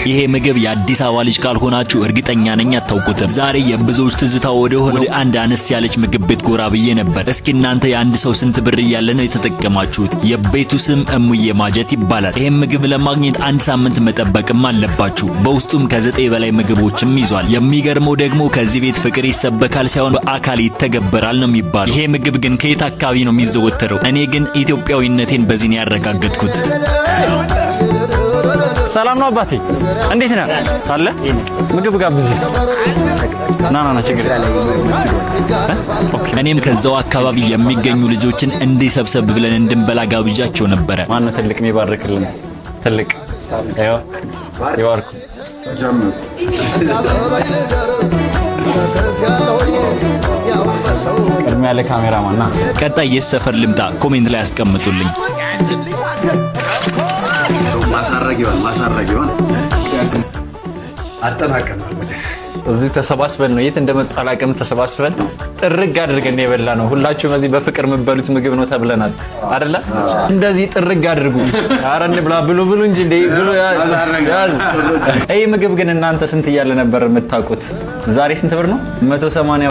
ይሄ ምግብ የአዲስ አበባ ልጅ ካልሆናችሁ እርግጠኛ ነኝ አታውቁትም። ዛሬ የብዙዎች ትዝታ ወደ ሆነው ወደ አንድ አነስ ያለች ምግብ ቤት ጎራ ብዬ ነበር። እስኪ እናንተ የአንድ ሰው ስንት ብር እያለ ነው የተጠቀማችሁት? የቤቱ ስም እሙዬ ማጀት ይባላል። ይሄን ምግብ ለማግኘት አንድ ሳምንት መጠበቅም አለባችሁ። በውስጡም ከ9 በላይ ምግቦችም ይዟል። የሚገርመው ደግሞ ከዚህ ቤት ፍቅር ይሰበካል ሳይሆን በአካል ይተገበራል ነው የሚባለው። ይሄ ምግብ ግን ከየት አካባቢ ነው የሚዘወተረው? እኔ ግን ኢትዮጵያዊነቴን በዚህ ነው ያረጋገጥኩት። ሰላም ነው አባቴ፣ እንዴት ነህ? አለ ምግብ ጋብዝስ። ና ና ና፣ ችግር። እኔም ከዛው አካባቢ የሚገኙ ልጆችን እንዲህ ሰብሰብ ብለን እንድንበላ ጋብዣቸው ነበረ። ማነው ትልቅ የሚባርክልን? ትልቅ ይኸው ይባርኩ። ቅድሚያ ለካሜራማን ና። ቀጣይ የት ሰፈር ልምጣ? Comment ላይ አስቀምጡልኝ። ማሳረጊዋን ማሳረጊዋን አጠናቀናል። እዚህ ተሰባስበን ነው፣ የት እንደመጡ አላውቅም። ተሰባስበን ጥርግ አድርገን የበላ ነው። ሁላችሁም እዚህ በፍቅር የምትበሉት ምግብ ነው ተብለናል አይደለ? እንደዚህ ጥርግ አድርጉ። ኧረ እንብላ፣ ብሉ ብሉ እንጂ እንዴ ብሉ፣ ያዝ ያዝ። ይህ ምግብ ግን እናንተ ስንት እያለ ነበር የምታውቁት? ዛሬ ስንት ብር ነው? 180።